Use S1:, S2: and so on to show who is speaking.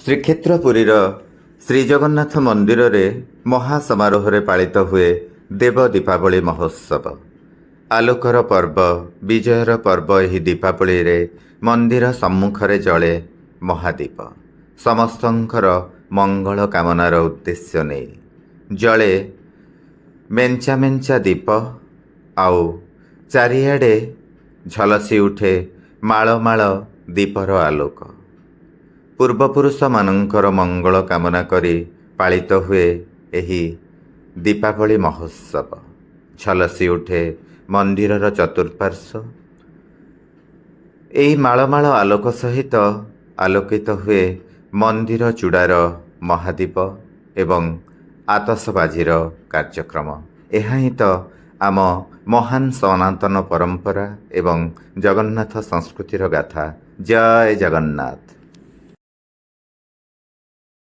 S1: ଶ୍ରୀକ୍ଷେତ୍ର ପୁରୀର ଶ୍ରୀଜଗନ୍ନାଥ ମନ୍ଦିରରେ ମହାସମାରୋହରେ ପାଳିତ ହୁଏ ଦେବ ଦୀପାବଳି ମହୋତ୍ସବ। ଆଲୋକର ପର୍ବ, ବିଜୟର ପର୍ବ ଏହି ଦୀପାବଳିରେ ମନ୍ଦିର ସମ୍ମୁଖରେ ଜଳେ ମହାଦୀପ। ସମସ୍ତଙ୍କର ମଙ୍ଗଳ କାମନାର ଉଦ୍ଦେଶ୍ୟ ନେଇ ଜଳେ ମେଞ୍ଚା ମେଞ୍ଚା ଦୀପ, ଆଉ ଚାରିଆଡ଼େ ଝଲସି ଉଠେ ମାଳ ମାଳ ଦୀପର ଆଲୋକ। ପୂର୍ବପୁରୁଷମାନଙ୍କର ମଙ୍ଗଳ କାମନା କରି ପାଳିତ ହୁଏ ଏହି ଦୀପାବଳି ମହୋତ୍ସବ। ଝଲସି ଉଠେ ମନ୍ଦିରର ଚତୁଃପାର୍ଶ୍ୱ। ଏହି ମାଳ ମାଳ ଆଲୋକ ସହିତ ଆଲୋକିତ ହୁଏ ମନ୍ଦିର ଚୂଡ଼ାର ମହାଦୀପ ଏବଂ ଆତସବାଜିର କାର୍ଯ୍ୟକ୍ରମ। ଏହା ହିଁ ତ ଆମ ମହାନ ସନାତନ ପରମ୍ପରା ଏବଂ ଜଗନ୍ନାଥ ସଂସ୍କୃତିର ଗାଥା। ଜୟ ଜଗନ୍ନାଥ।